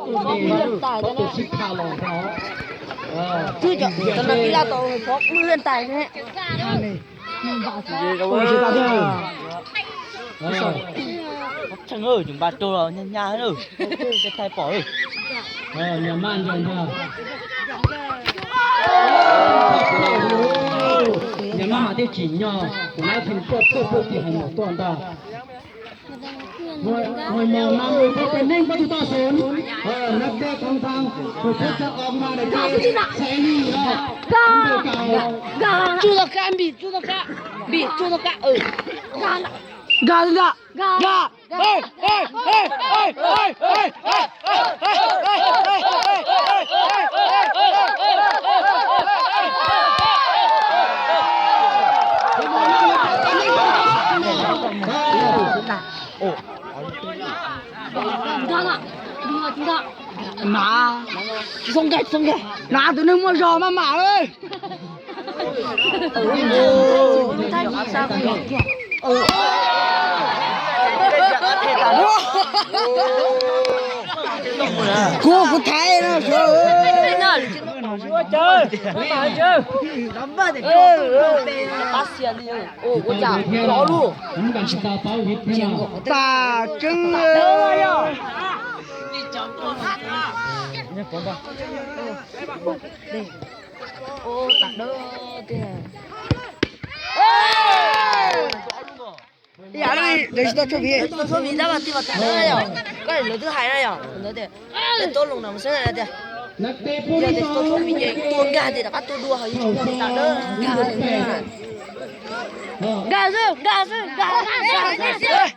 Tus sib tham los nrog. Twb cov no pib laj tau phov mwj lwj ntais ne. Tshee, npa rau los nyag nyag na, thaij pom. Nyag maj nrog nrog. Nyag maj mas thiaj tsim nyog, kuv nab theej puaj puaj puaj tim hais mus tuaj ntag. Hos mos mas mus pab pes neeg pab tug toj xov, nab tej qhov ntag, mus pab tsa os mas daim teb xaiv li os. Tsuj toj kab, npim tsuj toj kab, npim tsuj toj kab. Nkag li ntag, nkag. Mas, tsis txhob nkag, tsis txhob nkag, nas tus neeg muaj zog maj mam. Kuv, kuv thaiv no sawv. Ua cas lov lug. Tas tseeb. Ib yam li lawv tsis tau tshuaj viv, tsis tau tshuaj viv tab mas twb vas tag na yom. Koj lawv twb hais na yom, lawv tias lawv tuaj loo no mus xwb na tias, yog tias tsis tau tshuaj viv ces tuaj nkag tias rov qab tuaj dua ho yeej tsis muaj tas na. Nkag xwb, nkag xwb, nkag xwb.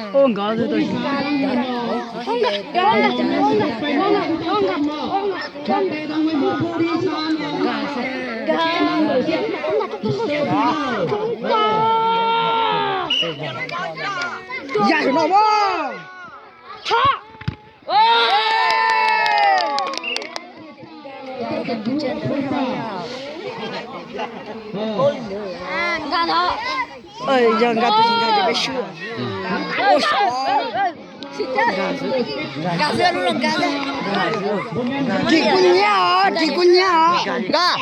Ua nkawd ya saum no a. Nkag no. Yog nkag tus nkag ces peb swb. Nkag xwb, nkag xwb. Ris kuj nyiab os, ris kuj nyiab os. Nkag.